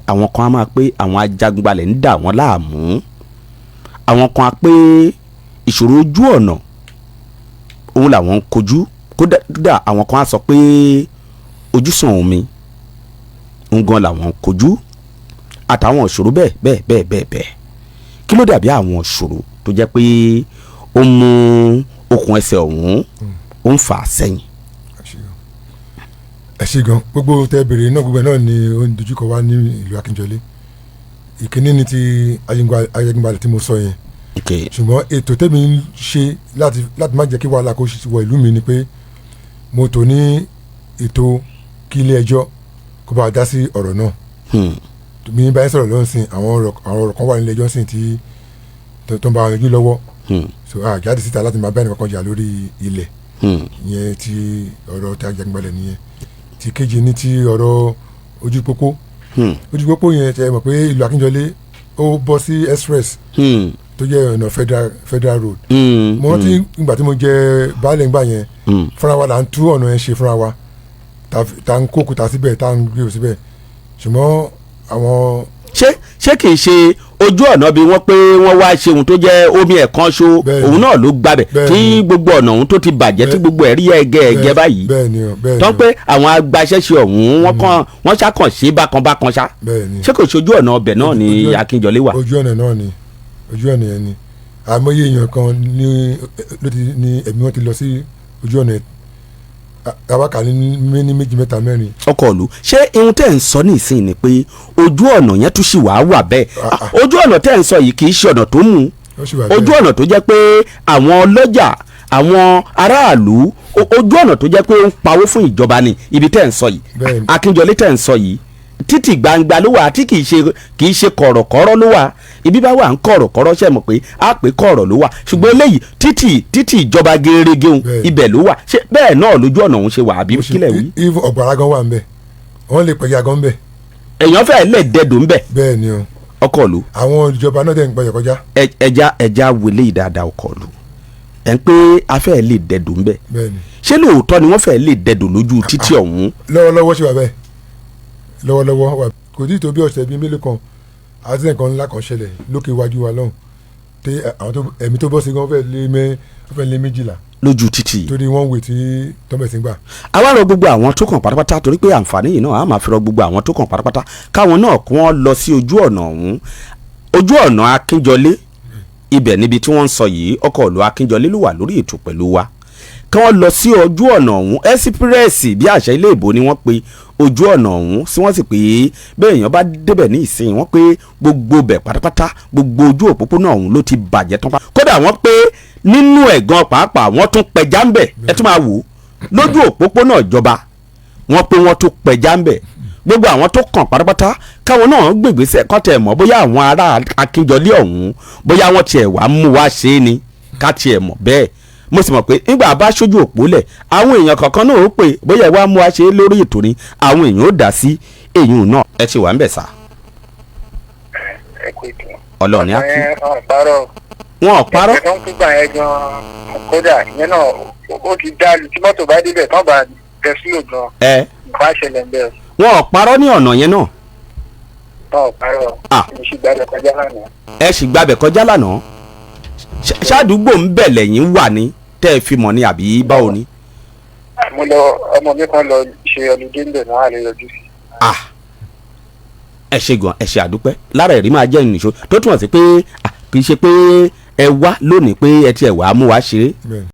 Àwọn kan á máa pé àwọn ajagunbalẹ̀ ń dà wọ́n láàmú, àwọn kan á pé ìṣòro ojú ọ̀nà òun làwọn ń kojú. Kódà àwọn kan á sọ pé ojúsàn omi ń gan làwọn ń kojú, àtàwọn ìṣòro bẹ́ẹ̀ bẹ́ẹ̀ bẹ́ẹ̀ bẹ́ẹ̀ bẹ́ẹ̀. Kí ló dàbí àwọn ìṣòro tó jẹ́ pé ó mú okùn ẹsẹ̀ ọ̀hún ó ń fà á sẹ́yìn? Ẹ ṣé gan. Gbogbo tẹ bèrè náà, gbogbo ẹ náà ni ó ń dojúkọ wá ní ìlú Akínjọlé. Ìkíní ni ti Ayégunbalẹ̀ tí mo sọ yẹn. Ṣùgbọ́n ètò tèmi ń ṣe láti má jẹ́ kí wàhálà kó wọ ìlú mi ni pé mo tò ní ètò kí ilé ẹjọ́ kó bá a dá sí ọ̀rọ̀ náà. Mi bá yẹn sọ̀rọ̀ lọ́n sìn, àwọn ọ̀rọ̀ kan wà nílé ẹjọ́ sìn tí tó ń bá yanjú lọ́wọ́. So a jáde síta láti máa bá ẹnì kankan jà lórí ilẹ̀. Ìyẹn ti ọ̀rọ̀ tí Ajagunbalẹ̀ nìyẹn. Ti kejì ní ti ọ̀rọ̀ ojú pópó. Ojú pópó yẹn, tẹ mọ̀ pé ìlú Akínjọlé ó bọ́ sí express tó jẹ́ ọ̀nà federal road. Mo rántí ìgbà tí mo jẹ baálé ńgbà yẹn, fúnra wa là ń tú ọ̀nà yẹn ṣe fúnra wa, ta ń kó òkúta síbẹ̀, ta ń gbé síbẹ̀, ṣùgbọ́n àwọn Ṣé kìí ṣe ojú ọ̀nà bí wọ́n pé wọ́n wá ṣe ohun tó jẹ́ omi ẹ̀kan ṣo òun náà ló gbabẹ̀ tí gbogbo ọ̀nà òun tó ti bàjẹ́, tí gbogbo ẹ̀ rí ẹ̀gẹ́ ẹ̀gẹ́ báyìí? Bẹ́ẹ̀ ni o, bẹ́ẹ̀ ni. Tán pé àwọn agbaṣẹ́ṣe ọ̀hún, wọ́n kàn wọ́n ṣàkàn ṣe bákan bákan ṣá. Bẹ́ẹ̀ ni. Ṣé kò ṣojú ọ̀nà ọbẹ̀ náà ni Akínjọlé wà? Ojú ọ̀nà náà ni, ojú ọ̀nà yẹn ni. Àmọ́yé èèyàn kan ní ló ti ní ẹ̀mí wọn ti lọ sí ojú ọ̀nà yẹn, awaka ní ní méjì, mẹ́ta, mẹ́rin. Ọkọ̀ ìlú, ṣé ihun tẹ́ ń sọ nísìnyí ni pé ojú ọ̀nà yẹn tún ṣì wàá wà bẹ́ẹ̀? Ah, ah. Ojú ọ̀nà tẹ́ ń sọ yìí kì í ṣe ọ̀nà tó mú Ó sì wà bẹ́ẹ̀. ojú ọ̀nà tó jẹ́ pé àwọn ọlọ́jà, àwọn aráàlú, ojú ọ̀nà tó jẹ́ pé ó ń pawó fún ìjọba ni ibi tẹ́ ń sọ yìí. Bẹ́ẹ̀ni. Akínjọlé tẹ́ ń sọ yìí, títì gbangba ló wà tí kì í ṣe kọ̀rọ̀kọ̀rọ̀ ló wà. Ibi bá wà ń kọ̀rọ̀kọ̀rọ̀, ṣe mọ̀ pé á pé kọ̀rọ̀ ló wà, ṣùgbọ́n eléyìí títì ìjọba gerege òun ibẹ̀ ló wà. Ṣé bẹ́ẹ̀ náà lójú ọ̀nà òun ṣe wà, àbí kílẹ̀ wí? Even ọ̀gbàrá gan wà ń bẹ̀, wọ́n lè pẹ̀yà gan ń bẹ̀. Èèyàn fẹ́ẹ́ lè dẹdùn bẹ̀. Bẹ́ẹ̀ ni o. Ọkọ̀ ìlú. Àwọn ìjọba náà dẹ̀ ń gbọ́dọ̀ kọjá. Ẹja wọlé yìí dáadáa. Ọkọ̀ ìlú, ẹ̀ ń pé afẹ́ lè dẹdùn bẹ̀. Bẹ́ẹ̀ ni. Ṣé lóòótọ́ ni wọ́n fẹ́ẹ́ lè dẹdùn lójú títì ọ̀hún? Lọ́wọ́lọ́wọ́ ṣe wà bẹ́ẹ̀, lọ́wọ́lọ́wọ́ wà. Kò tí ì tó bí ọ̀sẹ̀ bíi mélòó kan, accident kan ńlá kan ṣẹlẹ̀ lókè iwájú wa lọ́hùn tí àwọn tó ẹ̀mí tó bọ́ sí gan fẹ́ lé 12. Lójú títì? Torí wọ́n wè tí tọ́mẹ̀ sí gbà. Àwa rọ gbogbo àwọn tó kàn pátápátá, torí pé àǹfààní yìí náà a máa fi rọ gbogbo àwọn tó kàn pátápátá, káwọn náà kí wọ́n lọ sí ojú ọ̀nà ọ̀hún, ojú ọ̀nà Akínjọlé, ibẹ̀ níbi tí wọ́n ń sọ yìí. Ọkọ̀ ìlú Akínjọlé ló wà lórí ètò pẹ̀lú wa. Kí wọ́n lọ sí ojú ọ̀nà ọ̀hún, express bí àṣà ilé ìbò ni wọ́n pe ojú ọ̀nà ọ̀hún sí. Wọ́n sì pé bẹ́ẹ̀ èèyàn bá débẹ̀ ní ìsìn, wọ́n pé gbogbo bẹ̀ pátápátá, gbogbo ojú òpópónà ọ̀hún ló ti bàjẹ́ tán pa. Kódà wọ́n pé nínú ẹ̀ gan pàápàá, wọ́n tún pẹja ń bẹ̀. Ẹ tún máa wò ó, lójú òpópónà ìjọba, wọ́n pé wọ́n tún pẹja ń bẹ̀. Gbogbo àwọn tó kàn pátápátá, káwọn náà gbègbèsè kọ́ tẹ̀ mọ́ bóyá àwọn ará Akínjọlé ọ̀hún, bóyá wọ́n tiẹ̀ wá mú wá ṣe é ni, ká tiẹ̀ mọ̀ bẹ́ẹ̀. Mo sì mọ̀ pé nígbà bá ṣojú òpó lẹ̀, àwọn èèyàn kọ̀ọ̀kan náà ó pè bóyá ẹ wá mú wá ṣe é lórí ètò ni, àwọn èèyàn ó dá sí èyí náà. Ẹ ti wà ń bẹ̀ sá. Ẹ kú ètò. Ọlọ́run ní á kú. Ẹ ọ̀ parọ́. Wọn ò parọ́. Ẹ̀sẹ̀ tó ń kúgbà yẹn gan-an, kódà ìyẹn náà ó ti dá lu tí mọ́tò bá débẹ̀ tán bá tẹ sílò gan, nǹkan á ṣẹlẹ̀ ń bẹ̀. Wọn ò parọ́ ní ọ̀nà yẹn náà. Tán ò parọ́. Ah. Èmi sì gbàgbẹ́ kọjá lánàá. Ẹ sì gbàbẹ̀ kọjá lánàá. Ṣáàdúgbò ń bẹ̀ lẹ́yìn wà ní tẹ́ ẹ fi mọ̀ ní, àbí báwo ni? Mo lọ, ọmọ mi kan lọ ṣe ọlùdé ńbẹ̀ náà, àlè yọjú sí. Ah, ẹ ṣe gan, ẹ ṣe àdúpẹ́. Lára ẹ̀rí máa jẹ́ ìnìṣó tó túmọ̀ sí pé kì í ṣe pé ẹ wá lónìí pé ẹ tiẹ̀ wàá mú wa ṣeré. Bẹ́ẹ̀ ni.